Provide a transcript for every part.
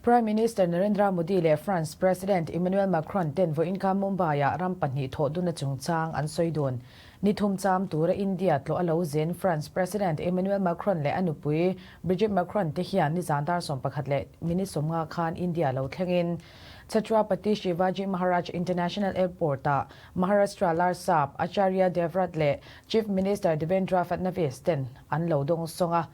Prime Minister Narendra Modi leh France President Emmanuel Macron ten vawiin kha Mumbai-ah ram pahnih thawh duna chungchang an sawi dun. Ni thum cham tura India tlawh a lo zin France President Emmanuel Macron leh a nupui Brigitte Macron te hian nizan dar 11 leh minute 50 khan India lo thlengin Chhatrapati Shivaji Maharaj International Airport-ah Maharashtra Larsap Acharya Devvrat leh Chief Minister Devendra Fadnavis ten an lo dawng sawng a.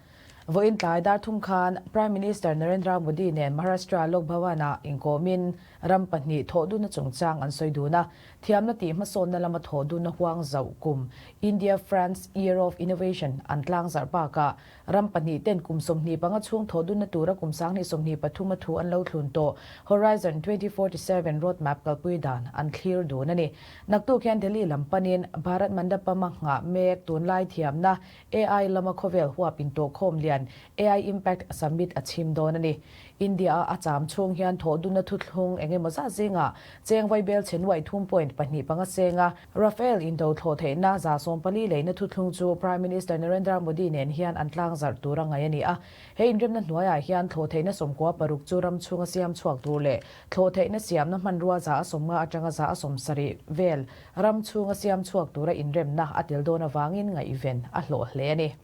Vawiin tlai dar thum khan Prime Minister Narendra Modi nen Maharashtra Lok Bhavan-ah inkawmin ram pahnih thawh dunna chungchang an sawi dun a. Thiamna tih hmasawnna lama thawh dunna huang zauh kum India-France Year of Innovation an tlangzarh bakah ram pahnih ten kum 25 chhung thawh dunna tura kum 2023 a thu an lo thlun tawh Horizon 2047 roadmap kalpui dan an thlir dun a ni. Naktuk hian Delhi lam panin Bharat Mandapam a nghah mek tunlai thiamna AI lama khawvel huap intawhkhawm lian AI Impact Summit a chhim dawn a ni. India-a a cham chhung hian thawh dunna thuthlung eng emaw zat zingah cheng vaibel chhe nuaih thum point pahnih panga senga Rafale indo thlawh theihna 14% leina thuthlung chu Prime Minister Narendra Modi nen hian an tlangzarh tur a ngaih a ni a. He inremna hnuaiah hian thlawh theihna 96 chu ram chhunga siam chhuak tur leh thlawh theihna siamna hmanrua 50 atanga 70 vel Ram chhunga siam chhuak tura inremna a tel dawn avangin ngaihven a hlawh hle a ni.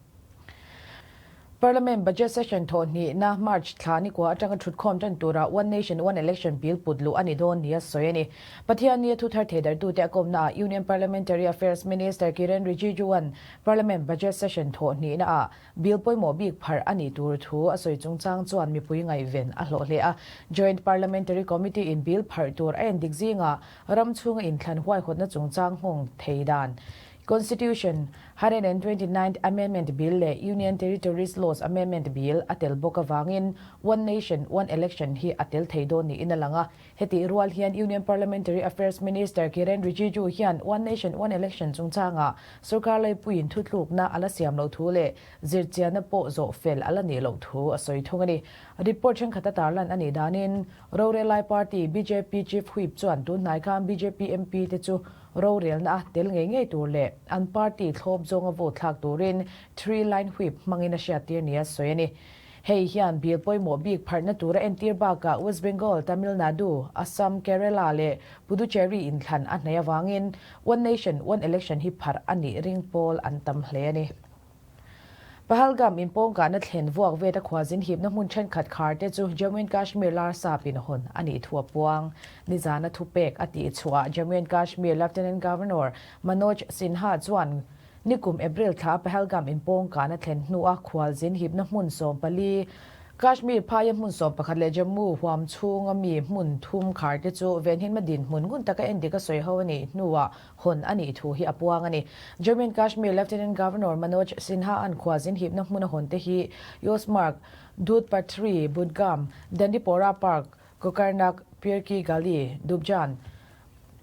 Parliament Budget Session thawh hnihna March thla nikua atanga thutkhawm tan tura One Nation One Election Bill put luh a ni dawn nia sawi a ni. Pathiannia thu thar theidartute a kawmnaah Union Parliamentary Affairs Minister Kiren Rijiju-a'n Parliament Budget Session thawh hnihnaah Bill pawimawh bik pharh a nih tur thu a sawi chungchang chuan mipui ngaihven a hlawh hle a. Joint Parliamentary Committee in bill pharh tur a endik zingah ram chhunga inthlan huaihawtna chungchang nghawng thei dan Constitution 129th Amendment Bill leh Union Territories Laws Amendment Bill a tel bawk avangin One Nation, One Election hi a tel thei dawn niin a lang a. Hetih rual hian Union Parliamentary Affairs Minister Kiren Rijiju hian One Nation One Election chungchangah sorkar laipuiin thutlukna a la siam loh thu leh zirchianna pawh zawh fel a la nih loh thu a sawi thung a ni. Report thenkhat a tarlan a nih danin rorellai party bjp Chief Whip chuan tunhnai khan bjp MP te chu rorelna a tel ngei ngei tur leh an party thlawp zawnga vote thlak turin three line whip hmangin a hriattir nia sawi a ni. Hei hian bill pawimawh bik pharhna tura entir bakah West Bengal, Tamil Nadu, Assam, Kerala leh Puducherry inthlan a hnaih avangin One Nation, One Election hi pharh a nih ring pawl an tam hle a ni. Pahalgam inpawngkahna thlen vuak vet a khuazin hipna hmun thenkhat khar te chu Jammu and Kashmir Larsap in hawn a nih thu a puang. Nizana thupek a tih chhuah Jammu and Kashmir Lieutenant Governor Manoj Sinha chuan Nikum April thla Pahalgam inpawngkahna thlen hnua khualzin hipna hmun 14, Kashmir phaia hmun 11 leh Jammu huam chhunga mi hmun thum khar te chu venhimna dinhmun ngun taka endik a sawi ho a nih hnuah hawn a nih thu hi a puang a ni. Jammu and Kashmir Lieutenant Governor Manoj Sinha an khualzin hipna hmun a hawn te hi Yosmarg, Doodhpathri, Budgam, Dandipora Park, Kokarnag, Pirki Gali, Dubjan,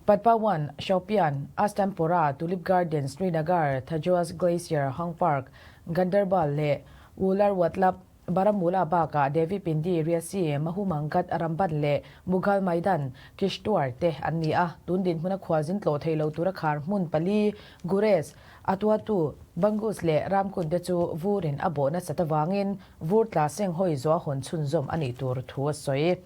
Patpawan, Shopian, Astampora, Tulip Garden, Srinagar, Thajuas Glacier, Hang Park, Ganderbal leh Wular Watlap, Baramulla bakah Devi Pindi, Reasi, Mahumangat, Ramban leh Mughal Maidan, Kishtwar te an ni a. Tun dinhmuna khualzin tlawh thei lo tura khar hmun pali, Gurez, Atuatu, Bangus leh Ramkun te chu vurin a bawh nasat avangin vur tla seng hawi zuah hawn chhunzawm a nih tur thu a sawi.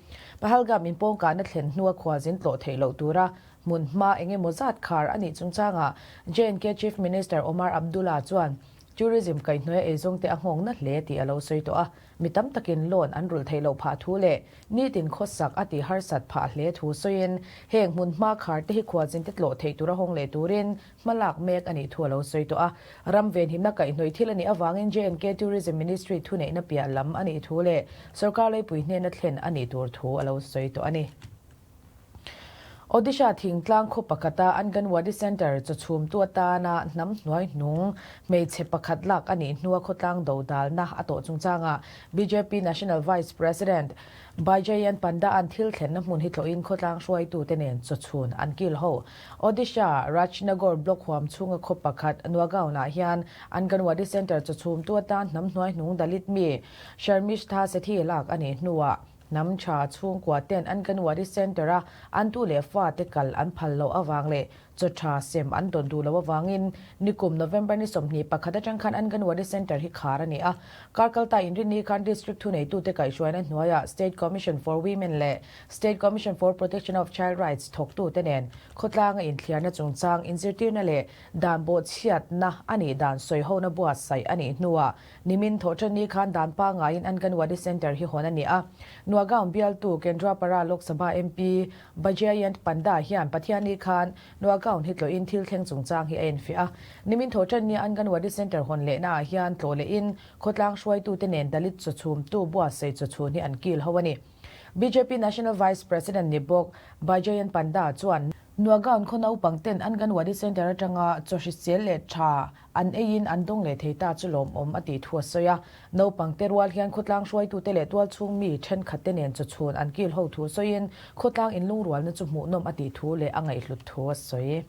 Pahalgam inpawngkahna thlen hnua khualzin tlawh theih loh tura hmun hma eng emaw zat khar a nih chungchangah J&K Chief Minister Omar Abdullah chuan Tourism kaihhnuaia eizawngte a nghawngna hle tih a lo sawi tawh a. Mi tam takin loan an rulh theih loh phah thu leh nitin khawsak a tih harsat phah hle thu sawiin heng hmun hma khar te hi khualzinte tlawh theih tura hawng leh turin hmalak mek a nih thu a lo sawi tawh a. Ram venhimna kaihhnawih thil a nih avangin J&K Tourism Ministry thuneihna piah lam a nih thu leh sorkar leipui hnena thlen a nih tur thu a lo sawi tawh a ni. Odisha thingtlang khaw pakhata Anganwadi Centre chawchhumtu atana hnam hnuai hnung hmeichhe pakhat lak a nih hnua khawtlang dodalna a tawh chungchangah bjp National Vice President Baijayant Panda-a'n thil thlenna hmun hi tlawhin khawtlang hruaitute nen chawchhun an kil ho. Odisha Rajnagar block huam chhunga khaw pakhat Nuagaon-ah hian Anganwadi Centre chawchhumtu atan hnam hnuai hnung Dalit mi Sharmishtha Sethi lak a nih hnuah Hnam tha chhungkua ten Anganwadi Centre-a an tu leh fate kal an phal loh avang leh Chaw tha sem an dawn duh loh avangin nikum November ni 21 atang khan Anganwadi Centre hi khar a ni a. Karkalta inrinni khan District thuneitute kaihhruaina hnuaiah State Commission for Women leh State Commission for Protection of Child Rights thawktute nen khawtlanga inthliarna chungchang inzirtirna leh dan bawhchhiatna a nih dan sawihona buatsaih a nih hnuah nimin thawhṭanni khan dan pangaiin Anganwadi Centre hi hawn a ni a. Nuagaon bialtu Kendrapara Lok Sabha MP Baijayant Panda hian Pathianni khan Nuagaon hi tlawhin thil thleng chungchang hi a enfiah a. Nimin thawhṭannia Anganwadi Centre hawn lehnaah hian tlawh lehin khawtlang hruaitute nen Dalit chawchhumtu buatsaih chawchhun hi an kil ho a ni. Bjp National Vice President ni bawk Baijayant Panda chuan Nuagaon khaw naupang ten Anganwadi Centre atanga chaw hrisel leh tha an eiin an dawng leh thei ta chu lawmawm a tih thu a sawi a. Naupang te rual hian khawtlang hruaitute leh tualchhung mi thenkhat te nen chawchhun an kil ho thu sawiin khawtlang inlungrualna chu hmuhnawm a tih thu leh a ngaihhlut thu a sawi.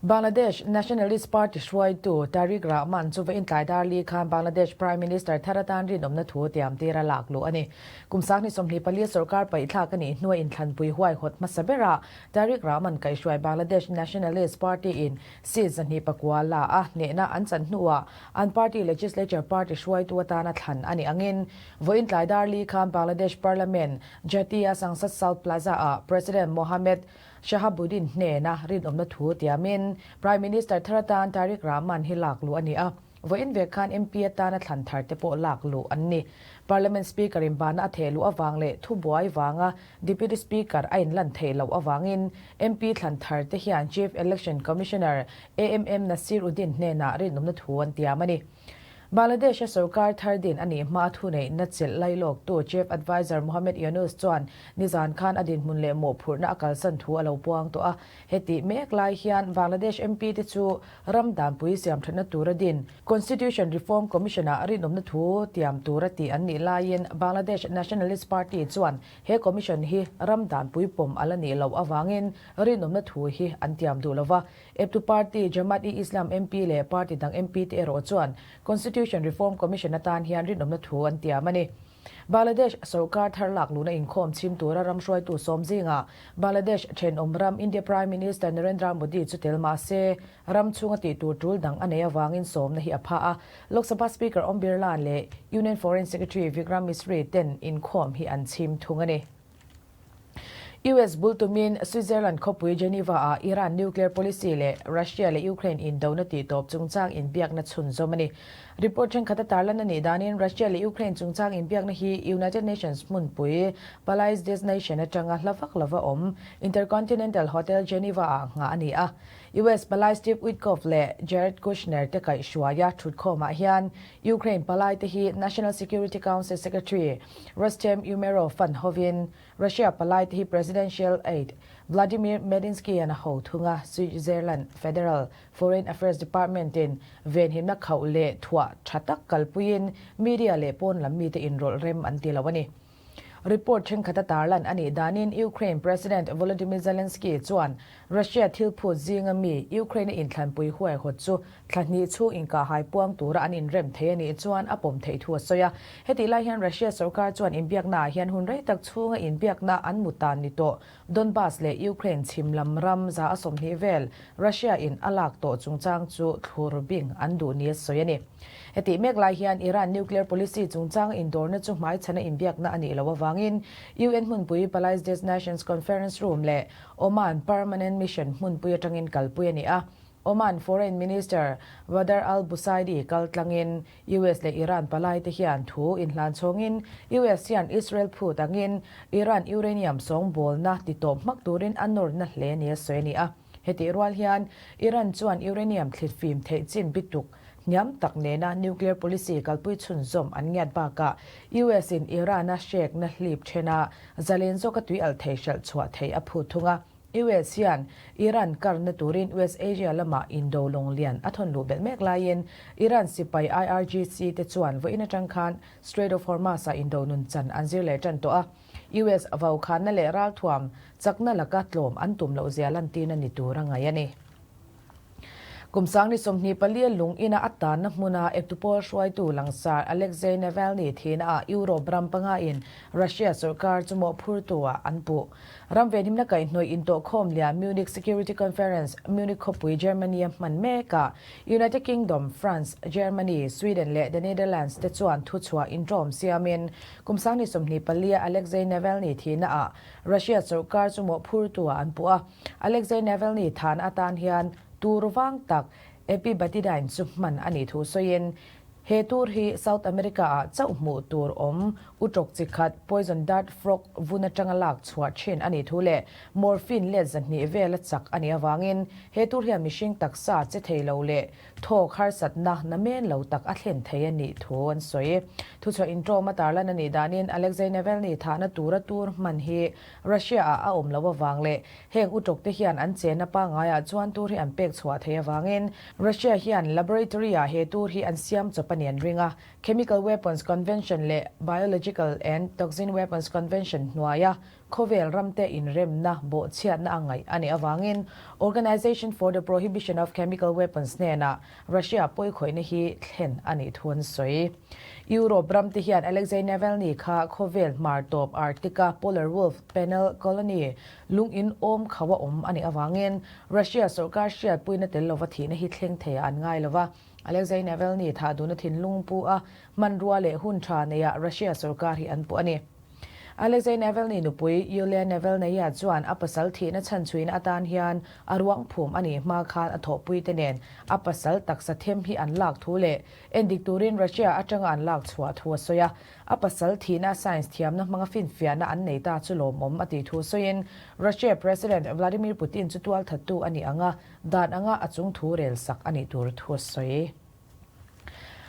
Bangladesh Nationalist Party hruaitu Tarique Rahman chu vawiin tlai dar li khan Bangladesh Prime Minister thar atan rinawmna thu tiamtir a lak luh a ni. Kum sanghnih 24 sorkar paihthlak a nih hnua inthlanpui huaihawt hmasa berah Tarique Rahman kaihhruai Bangladesh Nationalist Party in seat 209 la a hnehna an chan hnuah an party legislature party hruaitu atana thlan a nih angin vawiin tlai dar li khan Bangladesh Parliament Jatiya Sangsad South Plaza-ah President Mohammed Shahabuddin hnena rinawmna thu tiamin Prime Minister thar atan Tarique Rahman hi lak luh a ni a. Vawiin vek khan MP atana thlan thar te pawh lak luh an ni. Parliament Speaker in bana a theh luh avang leh thubuai vanga Deputy Speaker a inlan theih loh avangin MP thlan thar te hian Chief Election Commissioner AMM Nasir Uddin hnenah rinawmna thu an tiam a ni. Bangladesh-a sorkar thar din a nih hma thuneihna chelh lailawktu Chief Adviser Muhammad Yunus chuan nizan khan a dinhmun leh mawhphurhna a kalsan thu a lo puang tawh a. Hetih mek lai hian Bangladesh MP te chu ram danpui siamthatna tura din Constitution Reform Commission-ah rinawmna thu tiam tura tih an nih laiin Bangladesh Nationalist Party chuan he commission hi ram danpui pawm a la nih loh avangin rinawmna thu hi an tiam duh lova. Eptu party Jamaat-e-Islam MP leh party dang MP te erawh chuan Constitution Reform Commission atan hian rinawmna thu an tiam a ni. Bangladesh sorkar thar lak luhna inkhawm chhim tura ram hruaitu sawm zingah Bangladesh thenawm ram India Prime Minister Narendra Modi chu tel mah se ram chhunga tih tur tul dang a neih avangin sawmna hi a pha a. Lok Sabha Speaker Om Birla leh Union Foreign Secretary Vikram Misri ten inkhawm hi an chhim thung a ni. US bul tumin Switzerland khawpui Geneva-ah Iran nuclear policy leh Russia leh Ukraine indona tihtawp chungchang inbiakna chhunzawm a ni. Report thenkhat a tarlan a nih danin Russia leh Ukraine chungchang inbiakna hi United Nations hmunpui Palais des Nations atanga hla vak lova awm Intercontinental Hotel Geneva-ah nghah a ni a. US palai Steve Witkoff leh Jared Kushner te kaihhruaia thutkhawmah hian Ukraine palaite hi National Security Council Secretary Rustem Umerov fan hovin Russia palaite hi Presidential Aide Vladimir Medinsky-a'n a ho thung a, Switzerland Federal Foreign Affairs Department-in venhimna khauh leh thuah tha tak kalpuiin media leh pawn lam mite inrawlh rem an ti lo a ni. Report thenkhat a tarlan a nih danin Ukraine President Volodymyr Zelensky chuan Russia thil phut zinga mi Ukraine-a inthlanpui huaihawt chu thla hnih chhung inkahhai puang tura an inrem thei a nih chuan a pawm theih thu a sawi a. Hetih lai hian Russia sorkar chuan inbiaknaah hian hun rei tak chhunga inbiakna an mu tan ni tawh Donbas leh Ukraine chhim lam ram 120 vel Russia-in a lak tawh chungchang chu thlur bing an duh nia sawi a ni. Hetih mek lai hian Iran nuclear policy chungchang indawrna chu hmaichhana inbiakna a nih loh avangin UN hmunpui Palais des Nations Conference Room leh Oman Permanent Mission hmunpui atangin kalpui a ni a. Oman Foreign Minister Badr al-Busaidi kaltlangin US leh Iran palaite hian thu inhlan chhawngin US hian Israel phut angin Iran uranium sawngbawlna titawp hmak turin a nawrna hle nia sawi a ni a. Hetih rual hian Iran chuan uranium thlitfim theih chin bituk hniam tak nena nuclear policy kalpui chhunzawm an ngiat bakah US in Iran a hrekna hlip thena zalen zawka tui alh thei hralh chhuah theih a phut thung a. US hian Iran karna turin West Asia lamah indo lawng lian a thawn luh belh mek laiin Iran sipai IRGC te chuan vawiin atang khan Strait of Hormuz-ah indo nun chan an zir leh tan tawh a. US vaukhanna leh ralthuam chakna laka tlawm an tum loh zia lantirna ni tur a ngaih a ni. Kum 24 lung ina a tanna hmuna eptu pawl hruaitu langsar Alexei Navalny thihnaah Europe ram panga in Russia sorkar chu mawhphurtu ah an puh. Ram venhimna kaihhnawih intawhkhawm lian Munich Security Conference, Munich khawpui Germany a hman mekah United Kingdom, France, Germany, Sweden leh The Netherlands te chuan thuchhuah intawm siamin kum 24 a Alexei Navalny thihnaah Russia sorkar chu mawhphurtu ah an puh a. Alexei Navalny thahna atan hian tur vang tak Epibatidine chu hman a nih thu sawiin, he tur hi South America-ah chauh hmuh tur awm utawk chi khat poison dart frog vun atanga lak chhuah thin a nih thu leh morphine let 200 vela chak a nih avangin he tur hian mihring taksa che thei lo leh thawk harsatna namen lo tak a thlen thei a nih thu an sawi. Thuchhuah intawm a tarlan a nih danin Alexei Navalny thahna tura tur hman hi Russia-ah a awm loh avang leh heng utawk te hian an chenna pangaiah chuan tur hi an pek chhuah theih avangin Russia hian laboratory-ah he tur hi an siam chawp a ni an ring a. Chemical Weapons Convention leh Biological and Toxin Weapons Convention hnuaia khawvel ramte inremna bawhchhiatna a ngaih a nih avangin Organization for the Prohibition of Chemical Weapons hnenah Russia pawikhawihna hi thlen a nih thu an sawi. Europe ram te hian Alexei Navalny kha khawvel hmar tawp Arctic-a polar wolf penal colony lung in awm kho a awm a nih avangin Russia sorkar hriatpuina tel lova thihna hi thleng thei ah an ngai lova. Alexei Navalny thah duhna thinlung pu a hmanrua leh hun tha neia Russia sorkar hi an puh a ni. Alexei Navalny nupui Yulia Navalnaya chuan a pasal thihna chhanchhuihna atan hian a ruang phum a nih hma khan a thawhpuite nen a pasal taksa them hi an lak thu leh endik turin Russia atanga an lak chhuah thu a sawi a. A pasal thihna science thiamna hmanga finfiahna an nei ta chu lawmawm a tih thu sawiin Russia President Vladimir Putin chu tualthattu a nih anga dan anga a chung thu rel sak a nih tur thu a sawi.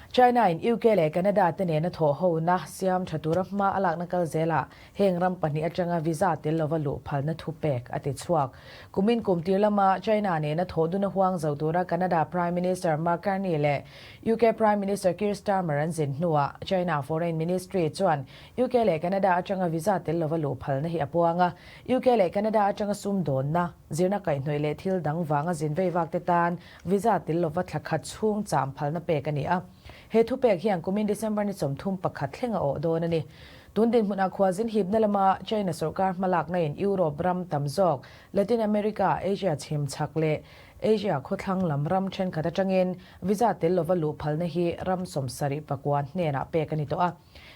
China in UK leh Canada te nena thawh hona siam tha tura hma a lakna kal zelah heng ram pahnih atanga visa tel lova luh phalna thu pek a ti chhuak. Kumin kum tir lama China nena thawh duna huang zo tura Canada Prime Minister Mark Carney leh UK Prime Minister Keir Starmer an zin hnuah China Foreign Ministry chuan UK leh Canada atanga visa tel lova luh phalna hi a puang a. UK leh Canada atanga sumdawnna, zirna kaihhnawih leh thil dang vanga zin vei vak te tan Visa tel lova thla khat chhung cham phalna pek a ni a. He thupek hian kumin December ni 31 thleng a awh dawn a ni. Tun dinhmunah khualzin hipna lama China sorkar hmalakna in Europe ram tam zawk, Latin America, Asia chhim chhak leh Asia khawthlang lam ram thenkhat atangin visa tel lova luh phalna hi ram 79 hnenah pek a ni tawh a.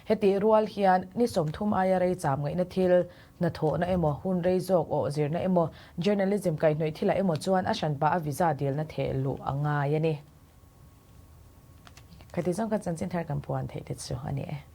Hetih rual hian ni 30 aia rei cham ngaihna thil Hnathawhna emaw, hun rei zawk awh zirna emaw, journalism kaihhnawih thilah emaw chuan a hranpa a visa dilna theh luh a ngai a ni. Khati zawng kha chanchin thar kan puan theih te chu a ni e.